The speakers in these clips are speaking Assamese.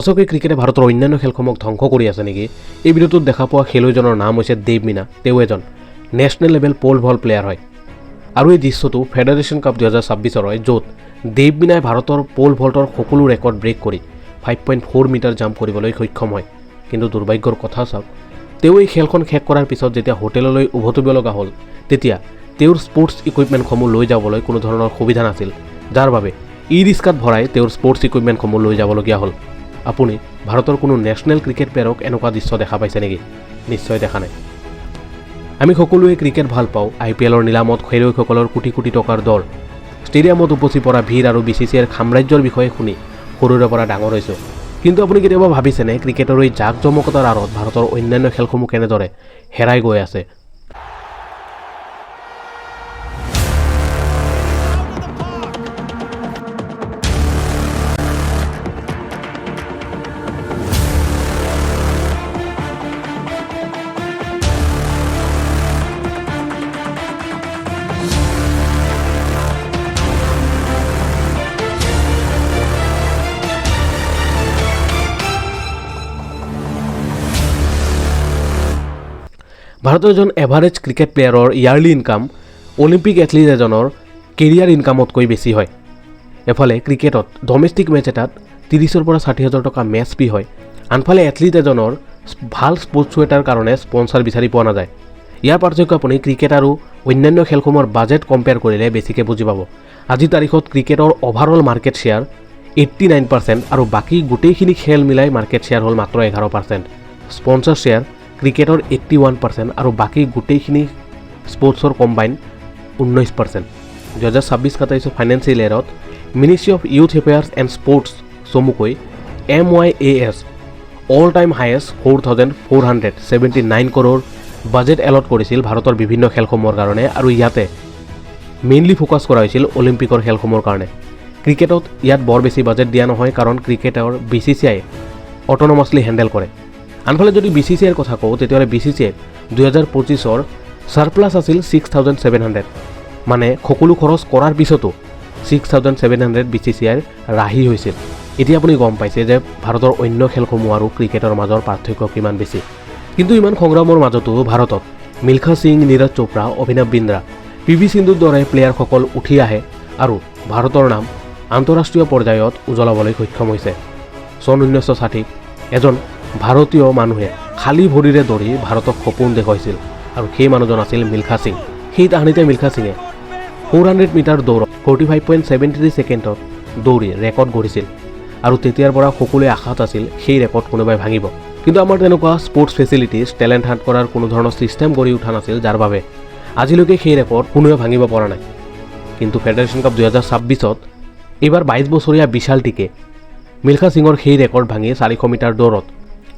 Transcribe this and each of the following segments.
সঁচাকৈ ক্ৰিকেটে ভাৰতৰ অন্যান্য খেলসমূহক ধ্বংস কৰি আছে নেকি? এই ভিডিঅ'টোত দেখা পোৱা খেলুৱৈজনৰ নাম হৈছে দেৱ মীনা। তেওঁ এজন নেশ্যনেল লেভেল পল ভল্ট প্লেয়াৰ হয় আৰু এই দৃশ্যটো ফেডাৰেশ্যন কাপ 2026ৰ হয়, য'ত দেৱ মীনাই ভাৰতৰ পল ভল্টৰ সকলো ৰেকৰ্ড ব্ৰেক কৰি 5.4 মিটাৰ জাম্প কৰিবলৈ সক্ষম হয়। কিন্তু দুৰ্ভাগ্যৰ কথা চাওক, তেওঁ এই খেলখন শেষ কৰাৰ পিছত যেতিয়া হোটেললৈ উভতিব লগা হ'ল, তেতিয়া তেওঁৰ স্পৰ্টছ ইকুইপমেণ্টসমূহ লৈ যাবলৈ কোনো ধৰণৰ সুবিধা নাছিল, যাৰ বাবে ই ৰিক্সাত ভৰাই তেওঁৰ স্পৰ্টছ ইকুইপমেণ্টসমূহ লৈ যাবলগীয়া হ'ল। আপুনি ভাৰতৰ কোনো নেশ্যনেল ক্ৰিকেট প্লেয়াৰক এনেকুৱা দৃশ্য দেখা পাইছে নেকি? নিশ্চয় দেখা নাই। আমি সকলোৱে ক্ৰিকেট ভাল পাওঁ। আইপিএলৰ নিলামত খেলুৱৈসকলৰ কোটি কোটি টকাৰ দৰ, ষ্টেডিয়ামত উপচি পৰা ভিৰ আৰু বিচিচিআইৰ সাম্ৰাজ্যৰ বিষয়ে শুনি সৰুৰে পৰা ডাঙৰ হৈছোঁ। কিন্তু আপুনি কেতিয়াবা ভাবিছেনে, ক্ৰিকেটৰ এই জাক জমকতাৰ আঁৰত ভাৰতৰ অন্যান্য খেলসমূহ কেনেদৰে হেৰাই গৈ আছে? Out of the park. ভাৰতৰ এজন average cricket প্লেয়াৰৰ yearly income Olympic athlete এজনৰ কেৰিয়াৰ ইনকামতকৈ বেছি হয়। এফালে ক্ৰিকেটত ডমেষ্টিক মেচ এটাত 30ৰ পৰা 60 হাজাৰ টকা মেচ ফি হয়, আনফালে এথলিট এজনৰ ভাল স্পৰ্টছ শ্বু এটাৰ কাৰণে স্পনচাৰ বিচাৰি পোৱা নাযায়। ইয়াৰ পাৰ্থক্য আপুনি ক্ৰিকেট আৰু অন্যান্য খেলসমূহৰ বাজেট কম্পেয়াৰ কৰিলে বেছিকৈ বুজি পাব। আজিৰ তাৰিখত ক্ৰিকেটৰ অভাৰঅল মাৰ্কেট শ্বেয়াৰ 89% আৰু বাকী গোটেইখিনি খেল মিলাই মাৰ্কেট শ্বেয়াৰ হ'ল মাত্ৰ 11%। স্পনচাৰ শ্বেয়াৰ ক্ৰিকেটৰ 81% আৰু বাকী গোটেইখিনি স্পৰ্টছৰ কম্বাইন 19%। 2026-27ৰ ফাইনেন্সিয়েল ইয়েৰত Ministry of Youth Affairs and Sports, চমুকৈ MYAS, all time highest 4479 crore budget allot কৰিছিল ভাৰতৰ বিভিন্ন খেলসমূহৰ কাৰণে আৰু ইয়াতে মেইনলি ফ'কাছ কৰা হৈছিল অলিম্পিকৰ খেলসমূহৰ কাৰণে। ক্ৰিকেটত ইয়াত বৰ বেছি বাজেট দিয়া নহয়, কাৰণ ক্ৰিকেটৰ বিচিচিআই অট'নমাছলি হেণ্ডেল কৰে। আনফালে যদি বিচিচিআইৰ কথা কওঁ, তেতিয়াহ'লে বিচিচিআইত 2025ৰ ছাৰপ্লাছ আছিল 6700, মানে সকলো খৰচ কৰাৰ পিছতো 6700 বিচিচিআইৰ ৰাহি হৈছিল। এতিয়া আপুনি গম পাইছে যে ভাৰতৰ অন্য খেলসমূহ আৰু ক্ৰিকেটৰ মাজৰ পাৰ্থক্য কিমান বেছি। কিন্তু ইমান সংগ্ৰামৰ মাজতো ভাৰতত মিলখা সিং, নীৰজ চোপ্ৰা, অভিনৱ বিন্দ্ৰা, পি ভি সিন্ধুৰ দৰে প্লেয়াৰসকল উঠি আহে আৰু ভাৰতৰ নাম আন্তঃৰাষ্ট্ৰীয় পৰ্যায়ত উজ্বলাবলৈ সক্ষম হৈছে। চন 1960ত এজন ভাৰতীয় মানুহে খালী ভৰিৰে দৌৰি ভাৰতক সপোন দেখুৱাইছিল আৰু সেই মানুহজন আছিল মিলখা সিং। সেই তাহানিতে মিলখা সিঙে 400 মিটাৰ দৌৰত 45.73 ছেকেণ্ডত দৌৰি ৰেকৰ্ড গঢ়িছিল আৰু তেতিয়াৰ পৰা সকলোৱে আশাত আছিল সেই ৰেকৰ্ড কোনোবাই ভাঙিব। কিন্তু আমাৰ তেনেকুৱা স্পৰ্টছ ফেচিলিটিছ, টেলেণ্ট হাণ্ট কৰাৰ কোনো ধৰণৰ ছিষ্টেম গঢ়ি উঠা নাছিল, যাৰ বাবে আজিলৈকে সেই ৰেকৰ্ড কোনোৱে ভাঙিব পৰা নাই। কিন্তু ফেডাৰেশ্যন কাপ 2026ত এইবাৰ 22 বছৰীয়া বিশাল টিকে মিলখা সিঙৰ সেই ৰেকৰ্ড ভাঙি 400 মিটাৰ দৌৰত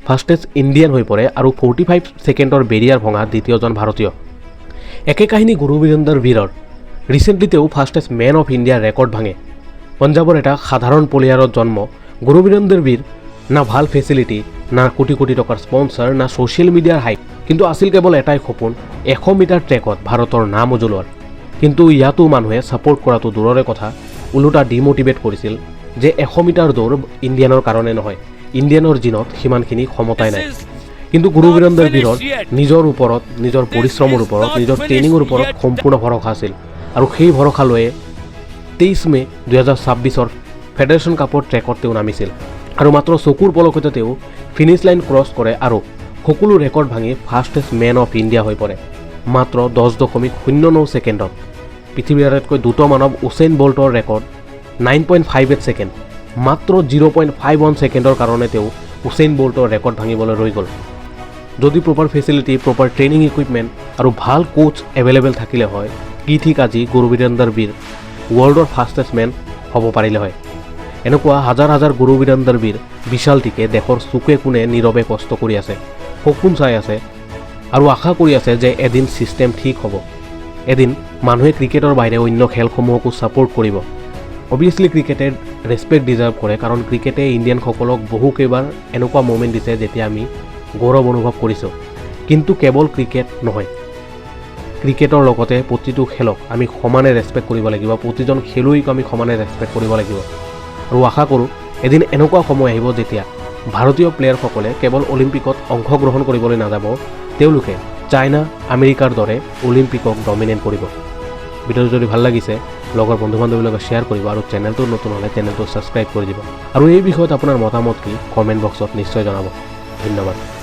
ফাষ্টেষ্ট ইণ্ডিয়ান হৈ পৰে আৰু 45 ছেকেণ্ডৰ বেৰিয়াৰ ভঙা দ্বিতীয়জন ভাৰতীয়। একে কাহিনী গুৰুবীৰেন্দৰ বীৰৰ। ৰিচেণ্টলি তেওঁ ফাষ্টেষ্ট মেন অফ ইণ্ডিয়াৰ ৰেকৰ্ড ভাঙে। পঞ্জাৱৰ এটা সাধাৰণ পৰিয়ালত জন্ম গুৰুবীৰেন্দৰ বীৰ। না ভাল ফেচিলিটি, না কোটি কোটি টকাৰ স্পনচাৰ, না ছ'চিয়েল মিডিয়াৰ হাইপ, কিন্তু আছিল কেৱল এটাই সপোন, 100 মিটাৰ ট্ৰেকত ভাৰতৰ নাম উজ্বলোৱাৰ। কিন্তু ইয়াতো মানুহে ছাপোৰ্ট কৰাটো দূৰৰে কথা, ওলোটা ডিম'টিভেট কৰিছিল যে 100 মিটাৰ দৌৰ ইণ্ডিয়ানৰ কাৰণে নহয়, ইণ্ডিয়ানৰ জিনত সিমানখিনি ক্ষমতাই নাই। কিন্তু গুৰুবীৰেন্দৰ বীৰৰ নিজৰ ওপৰত, নিজৰ পৰিশ্ৰমৰ ওপৰত, নিজৰ ট্ৰেইনিঙৰ ওপৰত সম্পূৰ্ণ ভৰসা আছিল আৰু সেই ভৰসা লৈয়ে 23 মে' 2026ৰ ফেডাৰেশ্যন কাপৰ ট্ৰেকত তেওঁ নামিছিল আৰু মাত্ৰ চকুৰ পলকতে তেওঁ ফিনিছ লাইন ক্ৰছ কৰে আৰু সকলো ৰেকৰ্ড ভাঙি ফাষ্টেষ্ট মেন অফ ইণ্ডিয়া হৈ পৰে মাত্ৰ 10.09 ছেকেণ্ডত। পৃথিৱীৰ আটাইতকৈ দ্ৰুত মানৱ উছেইন বল্টৰ ৰেকৰ্ড 9.58 ছেকেণ্ড। মাত্ৰ 0.51 ছেকেণ্ডৰ কাৰণে তেওঁ উছেইন বল্টৰ ৰেকৰ্ড ভাঙিবলৈ ৰৈ গ'ল। যদি proper facility, proper training equipment আৰু ভাল কোচ এভেইলেবল থাকিলে হয়, কি ঠিক আজি গুৰুবীৰেন্দৰ বীৰ ৱৰ্ল্ডৰ ফাষ্টেষ্ট মেন হ'ব পাৰিলে হয়। এনেকুৱা হাজাৰ হাজাৰ গুৰুবীৰেন্দৰ বীৰ, বিশাল টিকে দেশৰ চুকে কোণে নীৰৱে কষ্ট কৰি আছে, সপোন চাই আছে আৰু আশা কৰি আছে যে এদিন ছিষ্টেম ঠিক হ'ব, এদিন মানুহে ক্ৰিকেটৰ বাহিৰে অন্য খেলসমূহকো ছাপোৰ্ট কৰিব। অভিয়াছলি ক্ৰিকেটে ৰেচপেক্ট ডিজাৰ্ভ কৰে, কাৰণ ক্ৰিকেটে ইণ্ডিয়ানসকলক বহু কেইবাৰ এনেকুৱা মমেণ্ট দিছে যেতিয়া আমি গৌৰৱ অনুভৱ কৰিছোঁ। কিন্তু কেৱল ক্ৰিকেট নহয়, ক্ৰিকেটৰ লগতে প্ৰতিটো খেলক আমি সমানে ৰেচপেক্ট কৰিব লাগিব, প্ৰতিজন খেলুৱৈক আমি সমানে ৰেচপেক্ট কৰিব লাগিব। আৰু আশা কৰোঁ এদিন এনেকুৱা সময় আহিব যেতিয়া ভাৰতীয় প্লেয়াৰসকলে কেৱল অলিম্পিকত অংশগ্ৰহণ কৰিবলৈ নাযাব, তেওঁলোকে চাইনা, আমেৰিকাৰ দৰে অলিম্পিকক ডমিনেট কৰিব। ভিডিঅ'টো যদি ভাল লাগিছে, লগৰ বন্ধু বান্ধৱীৰ লগত শ্বেয়াৰ কৰিব আৰু চেনেলটো নতুন হ'লে চেনেলটো ছাবস্ক্ৰাইব কৰি দিব। আৰু এই বিষয়ত আপোনাৰ মতামত কি, কমেণ্ট বক্সত নিশ্চয় জনাব। ধন্যবাদ।